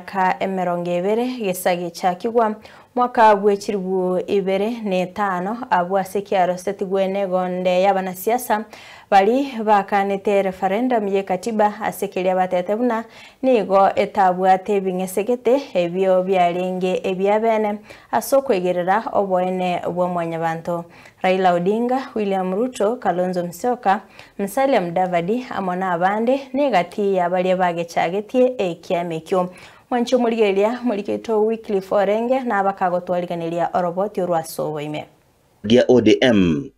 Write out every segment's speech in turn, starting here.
emiaka 20 gesagichakigwa mwaka bwe 2005 abwo ase kiarosetigwe negonde y'abanasiasa bari bakanete referendum ye katiba ase keria batete buna nigo etabwate ebing'esegete ebio biarenge ebiabene ase okwegerera oboene bwa mwanyabanto. Raila Odinga, William Ruto, Kalonzo Musyoka, Musalia Mudavadi amo n'abande negati yabaria bagechagetie ekiama ekio. Mwanchi omorigereria moriketo Wycliffe Orenge nabakagotwariganeria oroboti orwa ase oboime. Gia ODM.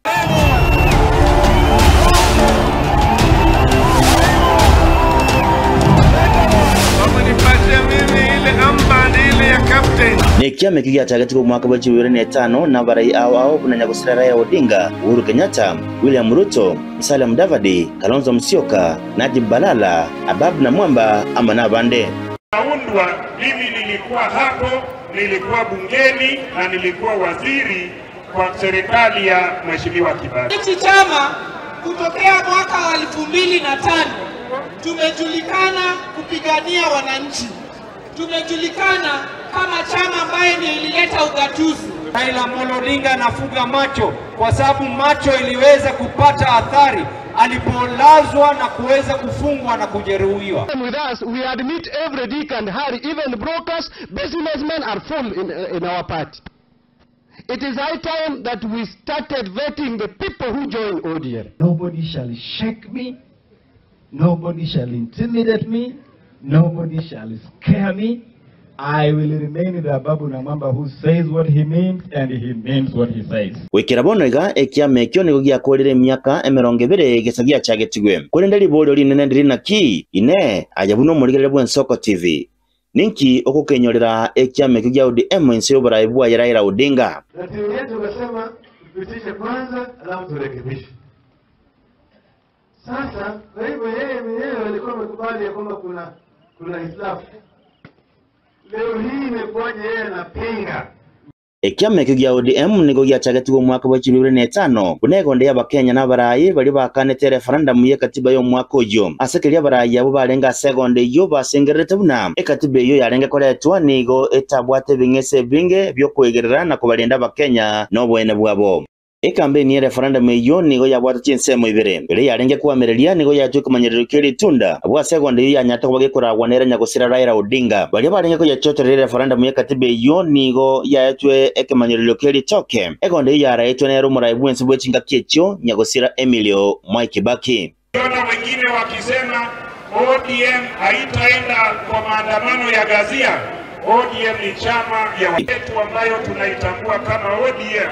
Wamenipatia mimi ile armband ile ya captain. Nekiama ekio giachagetigwe omwaka bwa 2005 nabarai ao ao buna Nyagosira Raila Odinga, Uhuru Kenyatta, William Ruto, Musalia Mudavadi, Kalonzo Musyoka, Najib Balala, Ababu Namwamba ama n'abande. Naundwa, mimi nilikuwa hapo, nilikuwa bungeni na nilikuwa waziri kwa serikali ya Mheshimiwa Kibaki. Hichi chama kutokea mwaka wa 2005 tumejulikana kupigania wananchi, tumejulikana kama chama ambaye ndio ilileta ugatuzi. Raila Amolo Odinga anafuga macho kwa sababu macho iliweza kupata athari alipolazwa na kuweza kufungwa na kujeruhiwa. With us, we admit every Dick and Harry, even brokers, businessmen are full in our party. It is high time that we started vetting the people who join ODM. Nobody shall shake me, nobody shall intimidate me, nobody shall scare me. I will remain the Ababu Namwamba who says what he means and he means what he says. Gwikira bono iga ekiama ekio nigo giakorire emiaka 20 gesa giachagetigwe korende riborio rinene ndiri naki ine aja buno omorigerere bwa Ensoko TV ninki ogokenyorera ekiama ekio gia ODM ense y'oborai bwaye Raila Odinga. Na timu yetu tukasema tupitishe kwanza alafu turekebishe. Sasa kwa hivyo yeye mwenyewe alikuwa amekubali ya kwamba kuna hitilafu. Leo hii imekuwaje yeye anapinga? Ekiama ekio gia ODM nigo giachagetigwe omwaka bwa 2005 buna egonde y'abakenya n'abarayi bari bakanete referendum ye katiba y'omwaka oyo ase keria abarayi abo barenga ase egonde eyio basengererete buna ekatiba eyo yarenge koretwa nigo etabwate ebing'ese ebinge by'okwegerera na kobarenda abakenya n'obwene bwabo. Ekampeni ya referendum eyo nigo yabwate chinsemo ibere ere yarenge kwamereria nigo yatwe komanyerero kia ritunda abwo ase egonde eyo yanyate koba gekoragwa nere Nyagosira Raila Odinga baria barenge koyachoterera referendum ya katiba eyo nigo yaetwe ekemanyerero kia ritoke egonde eyo yaraetwe nere omorai bwensi bwe chingaki echio Nyagosira Emilio Mwai Kibaki. Ona wengine wakisema ODM haitaenda kwa maandamano ya ghasia. ODM ni chama ya wetu ambayo tunaitambua kama ODM.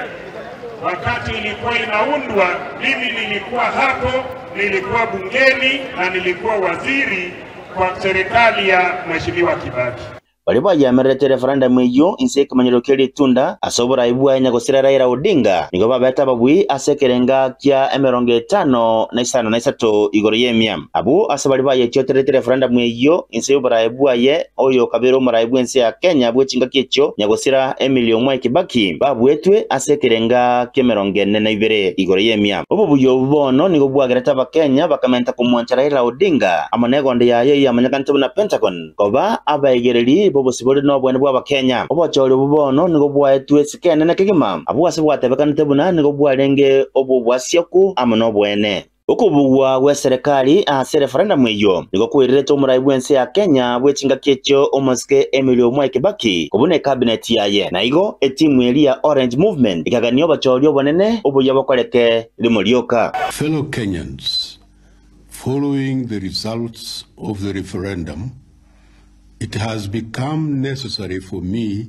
Wakati ilikuwa inaundwa, mimi nilikuwa hapo, nilikuwa bungeni na nilikuwa waziri kwa serikali ya Mheshimiwa Kibaki. Bari bayamererete referendum eyo inse ekemanyero kia ritunda ase oborai bwaye Nyagosira Raila Odinga nigo babete ababui ase ekerenga kia 53 igoro y'emia abo ase bari bayechioterete referendum eyo inse y'oborai bwaye oyo kabere omorai bw'ense ya Kenya bw'echingaki echio Nyagosira Emilio Mwai Kibaki babwetwe ase ekerenga kia 42 igoro y'emia. Obo buyo bono nigo bwagerete abakenya bakamenta komwancha Raila Odinga amo negonde yaye yamanyekanete buna Pentagon koba abaegereri bobosibore n'obwene bw'abakenya obochori obo bono nigo bwaetwe esikene na kegima abwo ase bwatebekanete buna nigo bwarenge obo bwasiaku amo n'obwene. Okobugwa gwa serikali ase referendum eyo nigo kwirerete omorai bw'ense ya Kenya bw'echingaki echio omosike Emilio Mwai Kibaki kobuna ecabinet yaye na igo etimu eri ya Orange Movement ikagania obochori obonene obuya bokoreke rimo rioka. Fellow Kenyans, following the results of the referendum, it has become necessary for me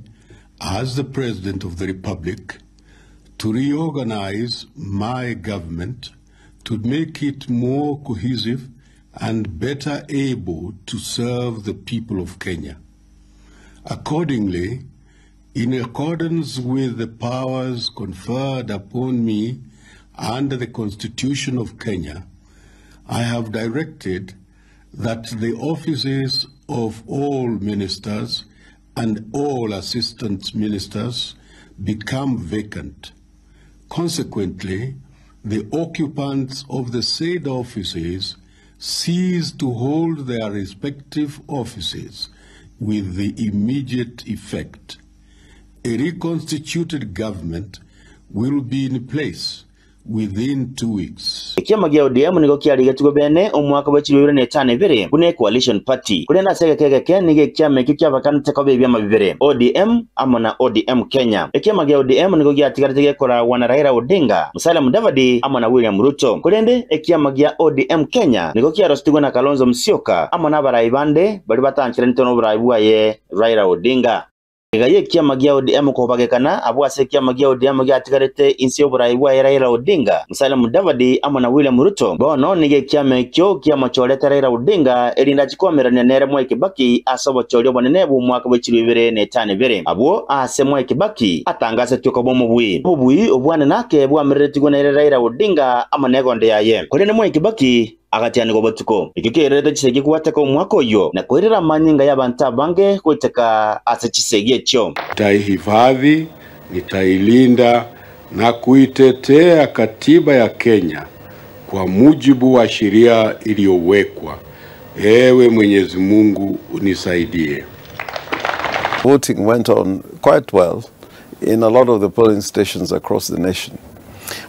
as the President of the Republic to reorganize my government to make it more cohesive and better able to serve the people of Kenya. Accordingly, in accordance with the powers conferred upon me under the Constitution of Kenya, I have directed that the offices of all ministers and all assistant ministers become vacant. Consequently, the occupants of the said offices cease to hold their respective offices with the immediate effect. A reconstituted government will be in place within 2 weeks. Ekiama gia ODM nigo kiarigetigwe bene omwaka bwa 2052 buna coalition party, korende ase egeke egeke nigo ekiama ekio kiabakanete koba ebiama bibere, ODM amo na ODM Kenya. Ekiama gia ODM nigo giatigarete gekoragwa na Raila Odinga, Musalia Mudavadi amo na William Ruto, korende ekiama gia ODM Kenya nigo kiarositigwe na Kalonzo Musyoka amo na abarai bande bari batancheranete n'oborai bwaye Raila Odinga. Iga ekiama gia ODM kobagekana abwo ase ekiama gia ODM giatigarete inse y'oborai bwaye Raila Odinga, Musalia Mudavadi amo na William Ruto. Bono nigo ekiama ekio kiamochorete Raila Odinga erinda achikomerania nere Mwai Kibaki ase obochori obonene bw'omwaka bwa 2052, abwo ase Mwai Kibaki atangasetwe koba omobui. Obobui obwane nake bwamereretigwe nere Raila Odinga amo na egonde yaye, korende Mwai Kibaki agatianigwa botuko. Ekio kiairerete chisegi gwateka omwaka oyo na koirera amanyinga y'abanto abange goiteka ase chisegi echio. Nitaihifadhi, nitailinda na kuitetea katiba ya Kenya kwa mujibu wa sheria iliyowekwa. Ewe Mwenyezi Mungu unisaidie. Voting went on quite well in a lot of the polling stations across the nation.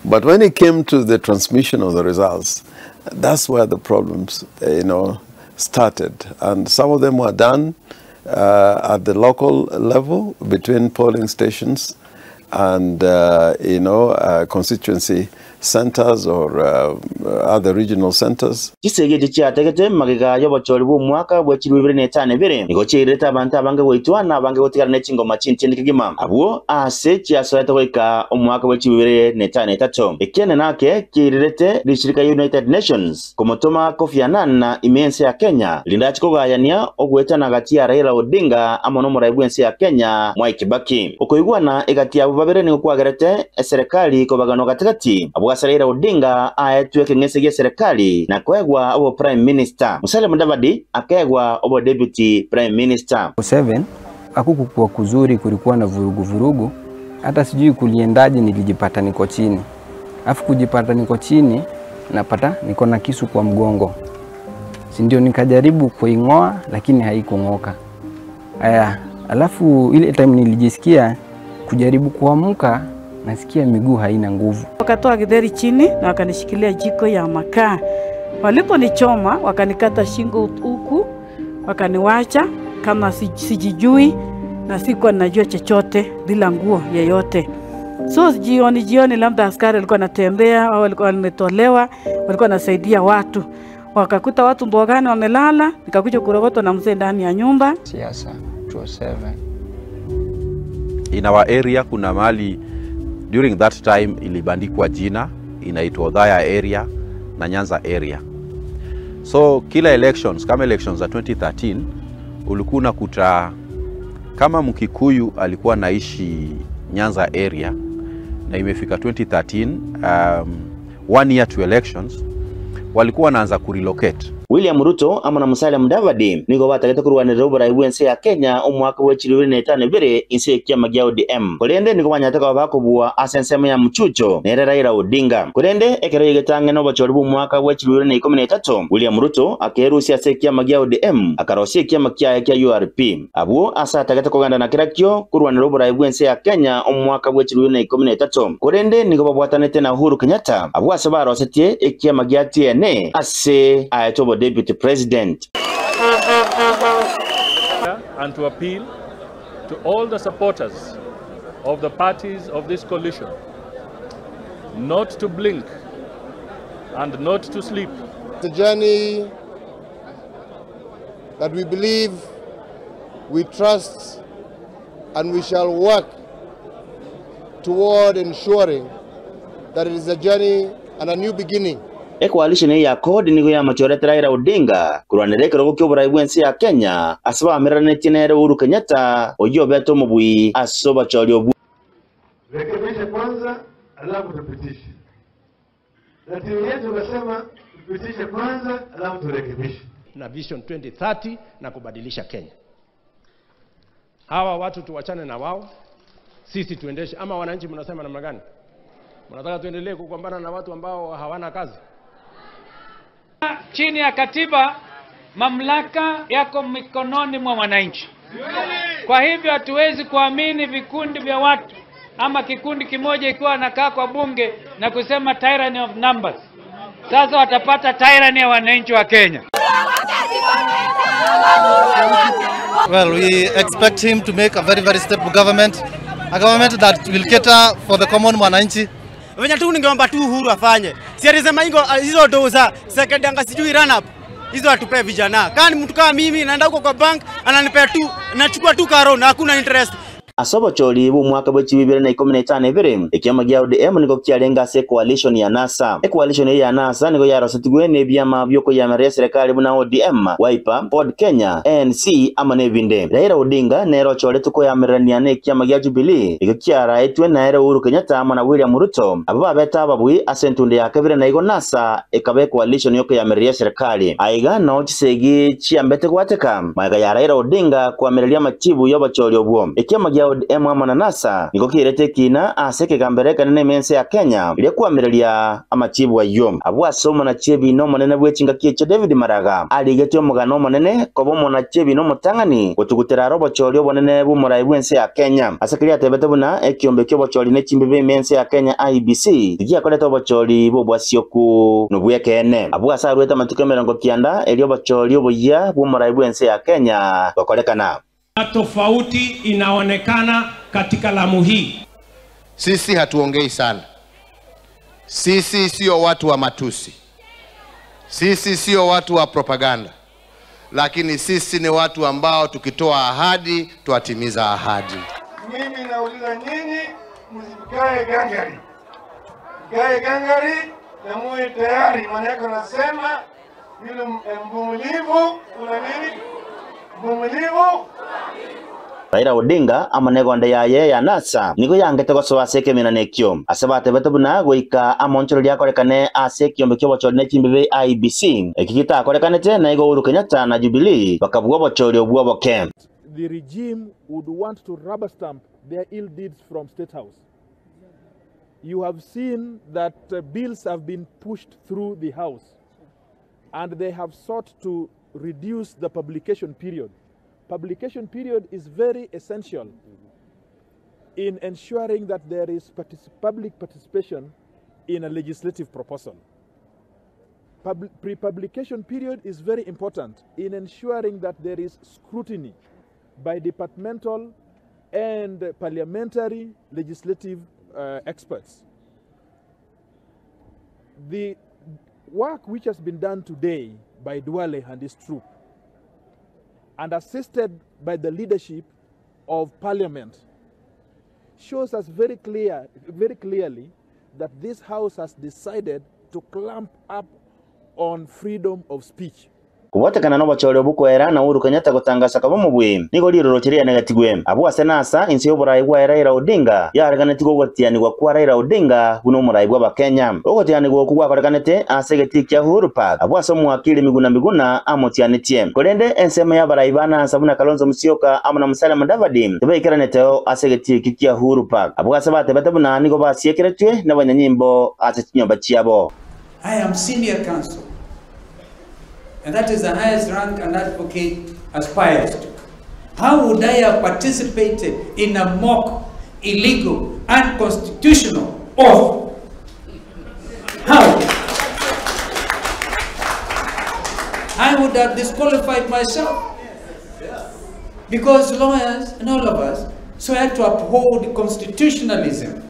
But when it came to the transmission of the results, that's where the problems started. And some of them were done at the local level between polling stations and constituency centers or other regional centers. Chisegi echi chiategete magega y'obochori bw'omwaka bwa 2052 nigo chiairete abanto abange goitwa na abange gotigana na chingoma chintindi kegima, abwo ase chiasoete goika omwaka bwa 2053. Ekiene nake kiairerete rishirika United Nations komotoma Kofi Annan na ime ense ya Kenya rinda chikogayania ogwetana gati ya Raila Odinga amo n'omorai bw'ense ya Kenya Mwai Kibaki. Okoigwana egati yabo babere nigo kwagerete eserikali kobaganwa gatigati, abwo ase Raila Odinga aetwe ekeng'ese gia serikali na kwegwa obo prime minister, Musalia Mudavadi akegwa obo deputy prime minister. 7 hakukukuwa kuzuri, kulikuwa na vurugu vurugu, hata sijui kuliendaje, nilijipata niko chini, alafu kujipata niko chini, napata niko na kisu kwa mgongo, si ndio? Nikajaribu kuing'oa lakini haikung'oka. Aya, alafu ile time nilijisikia kujaribu kuamka, nasikia miguu haina nguvu. Wakatoa githeri chini na wakanishikilia jiko ya makaa. Waliponichoma wakanikata shingo huku, wakaniwacha kama sijijui na sikuwa najua chochote bila nguo yeyote. So jioni jioni, labda askari walikuwa wanatembea au walikuwa wametolewa, walikuwa wanasaidia watu, wakakuta watu mbogani wamelala, nikakuja kurogotwa na mzee ndani ya nyumba. Siasa 207. In our area kuna mahali during that time ilibandikwa jina inaitwa Othaya area na Nyanza area. So kila elections, kama elections za 2013, ulikuwa unakuta kama Mkikuyu alikuwa naishi Nyanza area na imefika 2013, one year to elections, walikuwa wanaanza kurelocate. William Ruto amo na Musalia Mudavadi nigo batagete kurwanirira oborai bw'ense ya Kenya omwaka wa 2052 inse ekiama gia ODM, korende nigo banyate koba bakobua ase ensemo ya Mchucho nere Raila Odinga. Korende ekero igetang'e n'obochori bw'omwaka wa 2013, William Ruto akerusia ase ekiama gia ODM akarosia ekiama kiaye kia URP, abwo ase atagete kogenda na kirakio kurwanira oborai bw'ense ya Kenya omwaka wa 2013. Korende nigo babwatanete na Uhuru Kenyatta, abwo ase barosetie ekiama gia TNA ase aetwe obo deputy president. And to appeal to all the supporters of the parties of this coalition not to blink and not to sleep. It's a journey that we believe, we trust, and we shall work toward ensuring that it is a journey and a new beginning. Ecoalition ya CORD nigo yamachorete Raila Odinga kurwanira ekerogo kia oborai bw'ense ya Kenya ase bameranetie nere Uhuru Kenyatta oyio obete omobui ase obachori obwo. Rekebishe kwanza, alafu tupitishe. Na timu yetu tukasema tupitishe kwanza, alafu turekebishe. Na Vision 2030 na kubadilisha Kenya. Hawa watu tuwachane na wao, sisi tuendeshe. Ama wananchi mnasema namna gani? Mnataka tuendelee kugombana na watu ambao hawana kazi? Chini ya katiba mamlaka yako mikononi mwa wananchi. Kwa hivyo hatuwezi kuamini vikundi vya watu ama kikundi kimoja ikiwa anakaa kwa bunge na kusema tyranny of numbers. Sasa watapata tyranny ya wananchi wa Kenya. Well, we expect him to make a very, very stable government, a government that will cater for the common mwananchi. Venye tu ningeomba tu Uhuru afanye. Si alisema hizo hizo do za second anga sijui run up. Hizo atupee vijana. Kama ni mtu kama mimi naenda huko kwa bank ananipea tu nachukua tu karo na hakuna interest. Ase obochori bwa omwaka bwa 2015 ibere ekiama gia ODM nigo kiarenga ase coalition ya NASA. Ecoalition eye ya NASA nigo yarosetigwe na ebiama biokoyamerera eserekari buna ODM, Wiper, Ford Kenya, ANC amo na ebinde. Raila Odinga nere ochoretwe koyamererania na ekiama gia Jubilee ekio kiaraetwe nere Uhuru Kenyatta amo na William Ruto abo babete ababui ase entunde ya kabere na igo NASA ekaba ecoalition yokoyamereria eserekari. Aiga noo chisegi chiambete gwateka magega ya Raila Odinga koamereria amachibu ya obochori obwo. Ekiama gia ODM amo na NASA nigo kiirete ekina ase ekegambero ekenene ime ense ya Kenya eria koamereria amachibu ayio. Abwo ase omonachiebi na omonene bwa echingaki echio David Maraga arigetie omogano omonene koba omonachiebi na omotang'ani gotugutera are obochori obonene bwa omorai bwa ense ya Kenya. Ase keria atebete buna ekiombe kia obochori na echimbibe ime ense ya Kenya IEBC tigiakorete obochori bwa obwasioku na obwekeene. Abwo ase arwete amatuko 90 eria obochori oboyia bwa omorai bwa ense ya Kenya gokorekana. Tofauti inaonekana katika Lamu hii. Sisi hatuongei sana. Sisi sio watu wa matusi. Sisi sio watu wa propaganda. Lakini sisi ni watu ambao tukitoa ahadi twatimiza ahadi. Mimi nauliza nyinyi, msikae gangari, mkae gangari na muwe tayari, maanake nasema yule mvumilivu kuna nini? Mvumilivu Raila Odinga amo na egonde yaye ya NASA nigo yangete gosoa ase ekeminano ekio. Ase batebete buna goika amonchoreri akorekane ase ekiombe kia obochori na echimbibe IEBC eki gitakorekanete na igo Uhuru Kenyatta na Jubilee bakabua obochori obwo oboke. The regime would want to rubber stamp their ill deeds from State House. You have seen that bills have been pushed through the House, and they have sought to reduce the publication period. Publication period is very essential in ensuring that there is public participation in a legislative proposal. Pre-publication period is very important in ensuring that there is scrutiny by departmental and parliamentary legislative experts. The work which has been done today by Duale and his troop, and assisted by the leadership of Parliament, shows us very clearly that this House has decided to clamp up on freedom of speech. Kubotekana na obochori obukwera na Uhuru Kenyatta gotangasa kaba omobui nigo riroroche rianegetigwe. Abwo ase NASA inse y'oborai bwa Raila Odinga yareganetigwe ogotianigwa kwa Raila Odinga buna omorai bwa abakenya. Ogotianigwa oku gwakorekanete ase egetii kia Uhuru Park abwo ase omwakiri Miguna Miguna amotianetie. Korende ensemo y'abarai ba NASA buna Kalonzo Musyoka amo na Musalia Mudavadi tibaikeraneteo ase egetii eki kia Uhuru Park. Abwo ase batebete buna nigo basiekeretwe na abanyanyimbo ase chinyomba chiabo. I am senior counsel, and that is the highest rank an advocate aspires to. How would I have participated in a mock, illegal, unconstitutional oath? How? I would have disqualified myself. Because lawyers and all of us swear to uphold constitutionalism.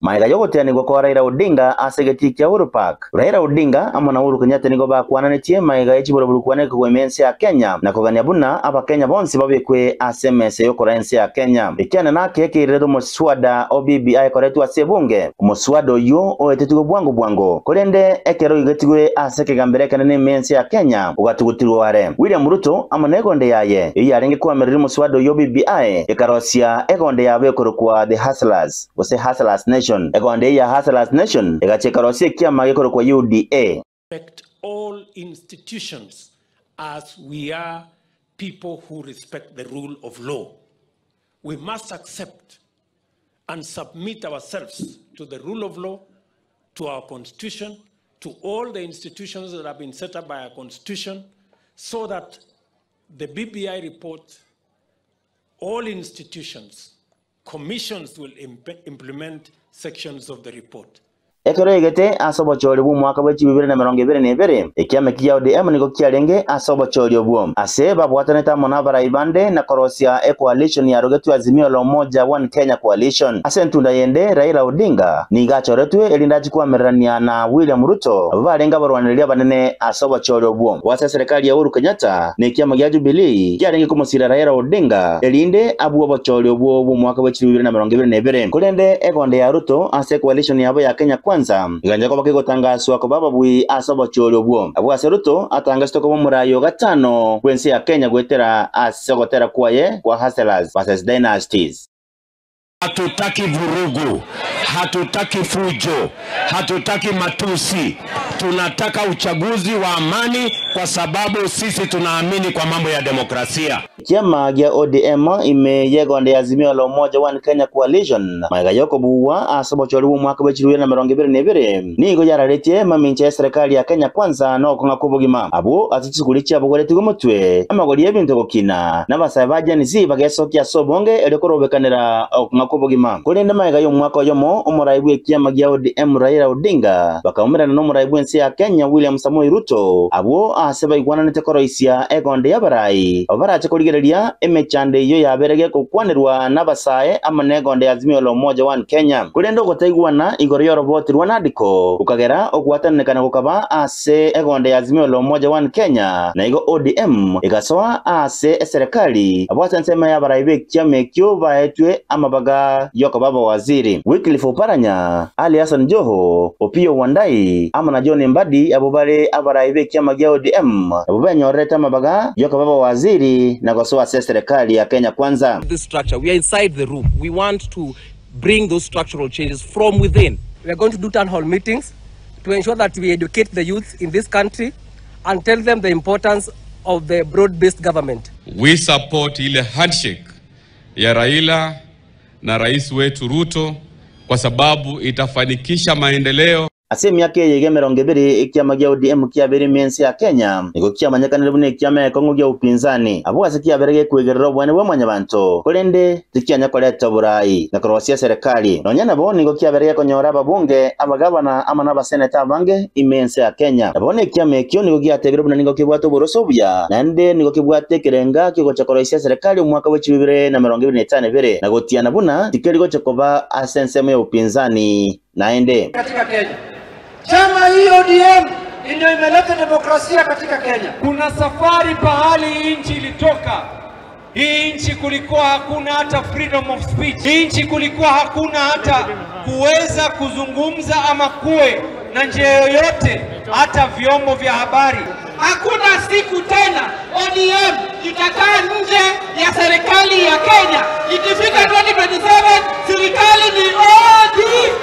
Maega yogoteanigwa kwa Raila Odinga ase egetii kia Uhuru Park. Raila Odinga amo na Uhuru Kenyatta nigo bakwananetie maega ya chiburaburu kwaneka kwa ense ya Kenya na kogania buna abakenya bonsi babekwe ase emesa yokora ense ya Kenya. Ekiana nake ekeirerete omuswada o BBI ekoretwe ase ebunge. Omuswada oyo oetetigwe bwango bwango korende ekero igetigwe ase ekegambero ekenene ime ense ya Kenya ogatugutirwe are. William Ruto amo na egonde yaye eyio yarenge koamerera omuswada oyo BBI ekarosia egonde yabo ekorokwa The Hustlers gose Hustlers Nation. Egonde ya Hustlers Nation egachekarosia ekiama gekorokwa UDA. Respect all institutions as we are people who respect the rule of law. We must accept and submit ourselves to the rule of law, to our constitution, to all the institutions that have been set up by our constitution, so that the BBI report All institutions, commissions will implement sections of the report. Ekero yaigete ase obochori bw'omwaka bwe chibibere na emerongo ebere na ebere, ekiama ekia ODM nigo kiarenge ase obochori obwo, ase babwatanete amo nabarai bande na korosia ecoalition yarogetwe Azimio la Umoja One Kenya Coalition. Ase entunda yende, Raila Odinga nigo achoretwe erinde achie koamererania na William Ruto abwo barenge abarwanereria abanene ase obochori obwo. Ase eserekari ya Uhuru Kenyatta na ekiama gia Jubilee kiarenge komosira Raila Odinga erinde abue obochori obwo bw'omwaka bwe 2022. Korende egonde ya Ruto ase ecoalition yabo ya Kenya Kwanza egancha koba kegotangaswa koba ababui ase obochori obwo. Abwo ase Ruto atangasete koba omorai o gatano bw'ense ya Kenya goetera ase ogotera kwaye kwa Hustlers vs Dynasties. Hatutaki vurugu, hatutaki fujo, hatutaki matusi. Tunataka uchaguzi wa amani kwa sababu sisi tunaamini kwa mambo ya demokrasia. Ekiama gia ODM ime y'egonda ya Azimio la Umoja One Kenya Coalition magega y'okobugwa ase obochori bw'omwaka bwe chilifu ibere na emerongo ebere na ebere nigo yararetie mamincha y'eserekari ya Kenya Kwanza na okong'a kw'obogima abwo ase chisukuri chiabogoretigwe motwe amagori y'ebinto gokina na abasae ba Gen Z bagesokia ase obonge erio korobekanera okong'a kw'obogima. Korende magega y'omwaka oyomo omorai bw'ekiama gia ODM Raila Odinga bakaumerana n'omorai bw'ense ya Kenya William Samoei Ruto abwo ase baigwananete koroisia egonde y'abarai abwo barache korigereria emechando eyio yabere gegokwanerwa n'abasae amo n'egonde ya Azimio la Umoja One Kenya. Korende ogotaigwana igoro y'oroboti rwa NADCO gokagera ogwatananekana gokaba ase egonde ya Azimio la Umoja One Kenya na igo ODM egasoa ase eserekari abwo ase ensemo y'abarai b'ekiama ekio baetwe amabaga y'okoba abawaziri. Wycliffe Oparanya, Ali Hassan Joho, Opiyo Wandayi amo na John Mbadi abwo bare abarai b'ekiama gia ODM nabwo benyorerete amabaga y'okoba abawaziri na gosoa ase eserekari ya Kenya Kwanza. This structure, we are inside the room. We want to bring those structural changes from within. We are going to do town hall meetings to ensure that we educate the youth in this country and tell them the importance of the broad-based government. We support ile handshake ya Raila na rais wetu Ruto kwa sababu itafanikisha maendeleo. Ase emiaka eye iga emerongo ebere ekiama gia ODM kiabeire ime ense ya Kenya nigo kiamanyekanire buna ekiama ekong'u gia upinzani. Abwo ase kiabeire gekwegerera obwane bwa mwanyabanto korende tikianya koreta oborai na korosia eserekari. Nonya nabo nigo kiabeire gekonyora ababunge, abagavana amo n'abaseneta abange ime ense ya Kenya. Na bono ekiama ekio nigo giatebire buna nigo kebwate oboroso obuya naende nigo kebwate ekerenga kiogocha koroisia eserekari omwaka bwe chilifu ibere na emerongo ebere na etano ebere na gotiana buna tikeri gocha koba ase ensemo ya upinzani naende. Katika Kenya. Chama hii ODM ndio imeleta demokrasia katika Kenya. Kuna safari pahali hii nchi ilitoka. Hii nchi kulikuwa hakuna hata freedom of speech. Hii nchi kulikuwa hakuna hata kuweza kuzungumza ama kuwe na njia yoyote, hata vyombo vya habari. Hakuna siku tena ODM itakaa nje ya serikali ya Kenya. Ikifika 2027 serikali ni ODM.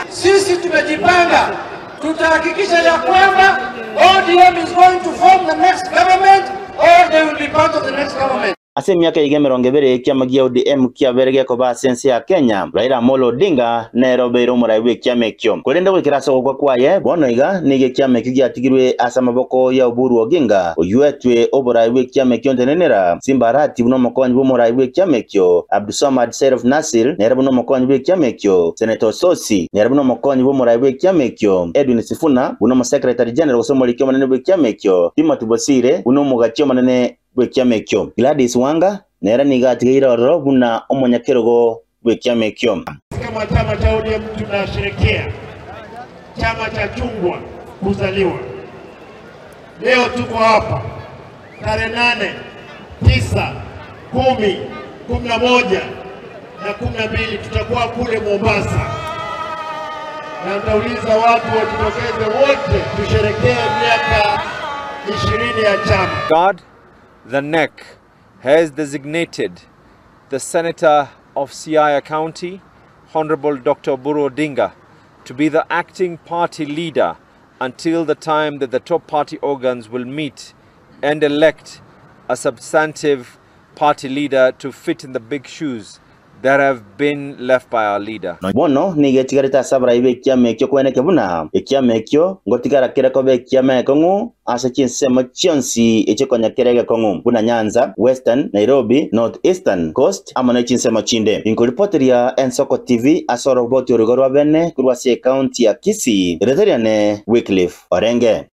Sisi tumejipanga, tutahakikisha ya kwamba ODM is going to form the next government or they will be part of the next government. Ase emiaka iga emerongo ebere ekiama gia ODM kiabeire gekoba ase ense ya Kenya, Raila Amolo Odinga nere obeire omorai bw'ekiama ekio. Korende goikera ase ogokwa kwaye, bono iga nigo ekiama ekio giatigirwe ase amaboko ya Oburu Oginga, oyuetwe oborai bw'ekiama ekio ntenenera, Simba Arati buna omokonyi bw'omorai bw'ekiama ekio, Abdulswamad Sheriff Nassir nere buna omokonyi bw'ekiama ekio, Senator Osotsi nere buna omokonyi bw'omorai bw'ekiama ekio, Edwin Sifuna buna omosecretary general gose omoriki omonene bw'ekiama ekio, Timothy Bosire buna omogachi omonene bw'ekiama ekio. Gladys Wanga nere nigo atigeire ororo buna omonyakerogo bw'ekiama ekio. Kama chama cha ODM tunasherehekea chama cha chungwa kuzaliwa. Leo tuko hapa tarehe 8, 9, 10, 11 na 12 tutakuwa kule Mombasa, na nitauliza watu wajitokeze wote tusherekee miaka 20 ya chama. God, the NEC has designated the Senator of Siaya County, Honorable Dr. Oburu Odinga, to be the acting party leader until the time that the top party organs will meet and elect a substantive party leader to fit in the big shoes that have been left by our leader. Bono nigo etigarete ase abarai b'ekiama ekio kweneke buna ekiama ekio ngotigara kere koba ekiama ekong'u ase chinsemo chionsi echio konya kere egekong'u buna Nyanza, Western, Nairobi, North Eastern, Coast amo ne chinsemo chinde. Inkoripoteria Ensoko TV ase oroboti oroigo rwa bene korwa ase ecounty ya Kisii, erieta riane Wycliffe Orenge.